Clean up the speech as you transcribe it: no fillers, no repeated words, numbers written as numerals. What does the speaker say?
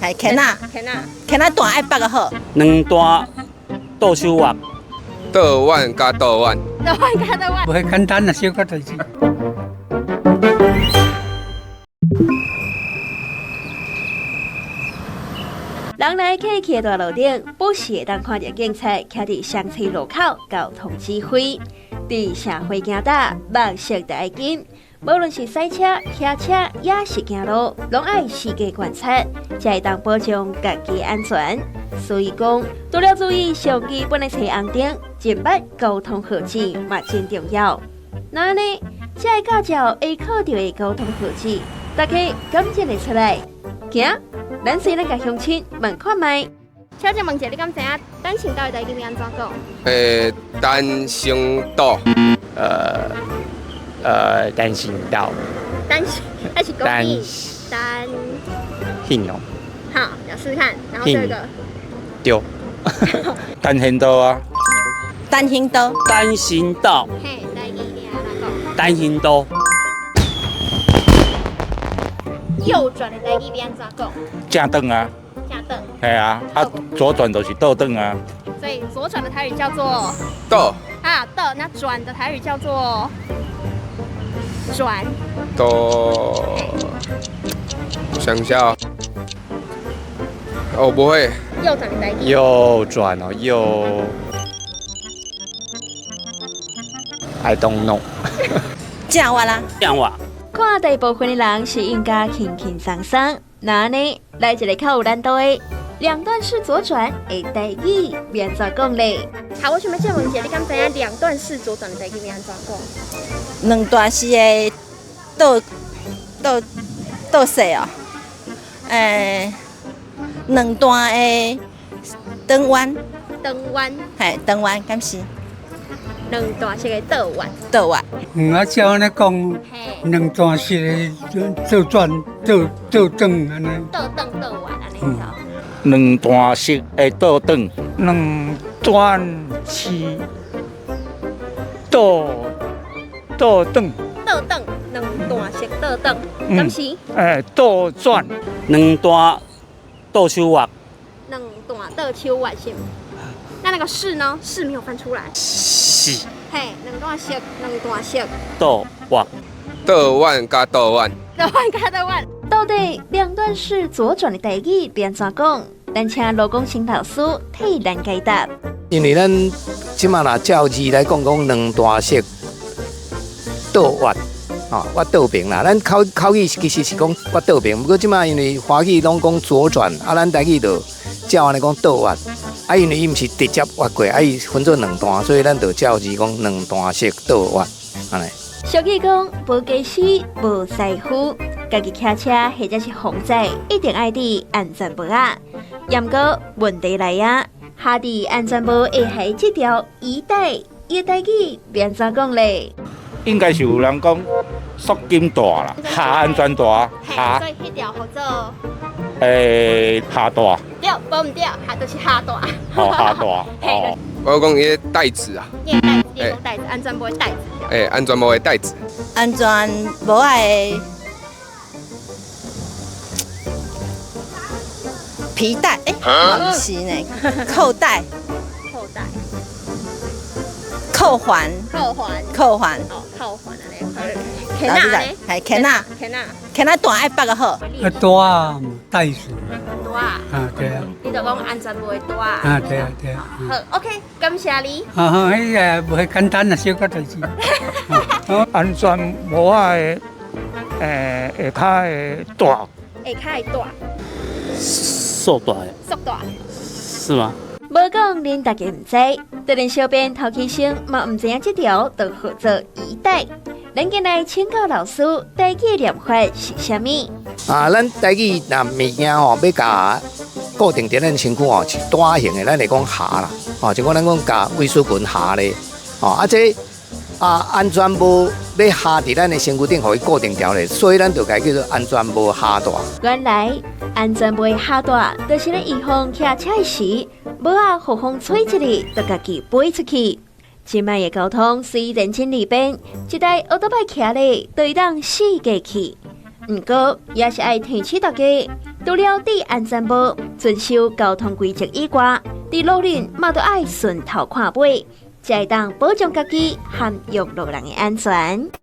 係牽仔，牽仔，牽仔帶愛縛個好。兩段倒手腕，倒腕佮倒腕，倒腕佮倒腕。無簡單啊，小可代誌。人來客去的大路頂，不時會當看著警察徛佇雙岔路口交通指揮。佇社會行搭，目色著愛緊，無論是駛車、騎車，抑是行路，攏愛時刻觀察，才會當保障家己安全。所以講，除了注意上基本的揣紅燈，認捌交通號誌嘛真重要。那按呢，這个駕照會考著的交通號誌，大家敢認會出來？行，咱先來共鄉親問看覓。小姐問一下，你敢知影單行道的台語欲按怎講？單行道。單行道。單行，還是講你單行哦。好，來試試看，然後這個。對。單行道啊。單行道。單行道。嘿，台語你按怎講？單行道。右轉的台語欲按怎講？正轉啊。正轉。係啊，啊左轉就是倒轉啊。所以左轉的台語叫做倒。啊倒，那轉的台語叫做轉。倒，想一下哦。哦，不會。右轉的台語。右轉哦，右。I don't know。正彎啦。正彎。看大部分的人是應該輕輕鬆鬆，那按呢來一个較有難度的兩段式左轉的台語欲按怎講咧？好，我想欲借問一下，你敢知影兩段式左轉的台語欲按怎講？兩段式的倒倒倒勢哦，兩段的轉彎。轉彎。嘿，轉彎，敢是？兩段式的倒彎。倒彎。啊，照按呢講，兩段式的倒轉、倒倒轉按呢。倒轉倒彎按呢條。兩段式的倒轉。兩段式倒倒轉。倒轉，兩段式倒轉，敢是？倒轉。兩段倒手腕。兩段倒手腕是毋？那那個式呢？式沒有翻出來。是。嘿，兩段式，兩段式。倒彎。倒彎佮倒彎。倒彎佮倒彎。到底兩段式左轉的台語欲按怎講？咱請羅公新老師替咱解答。因為咱這馬若照字來講，講兩段式倒彎，哦，我倒爿啦。咱口口語其實是講我倒爿，毋過這馬因為華語攏講左轉，啊，咱台語就照按呢講倒彎。啊，因為伊毋是直接彎過，啊，伊分做兩段，所以咱就照字講兩段式倒彎，按呢。俗語講，無家私，無師傅，家己騎車或者是防載，一定愛戴安全帽仔。毋過問題來啊，下佇安全帽下的這條椅帶，伊的台語欲按怎講咧？應該是有人講束緊帶啦，下安全帶，下。所以彼條號做。下帶。對，無毋對，下就是下帶。哦，下帶。哦。我講伊个帶子啊。伊个帶子，你講帶子，安全帽的帶子。安全帽的帶子。安全帽仔的皮帶，毋是呢，扣帶。扣帶。扣環。扣環。扣環。哦，扣環按呢。牽仔咧？係牽仔。牽仔。牽仔帶愛縛個好。啊，帶啊，帶子。帶啊。啊，對啊。你就講安全帽的帶啊。啊，對啊，對啊。好，OK，感謝你。啊哈，彼個無簡單啊，小可代誌。安全帽仔的，下跤的帶。下跤的帶。束帶。束帶。是嗎？無講，恁大家毋知，就連小編頭起先嘛毋知影這條就號做椅帶。咱今來請教老師，台語念法是啥物？啊，咱台語若物件吼，欲共固定佇咱身軀吼是帶型的，咱會講縖啦，吼，像講咱講共圍絲裙縖咧，吼，啊這啊安全帽欲縖佇咱的身軀頂，予伊固定牢咧，所以咱就共伊叫做安全帽縖帶。原來安全帽縖帶，就是咧預防騎車時，帽仔予風吹一下，就家己飛出去。這擺的交通雖然真利便，一台歐多擺騎咧，就會當四界去。毋過，也是愛提醒大家，除除了戴安全帽、遵守交通規則以外，佇路頂嘛都愛順頭看尾，才會當保障家己和用路人的安全。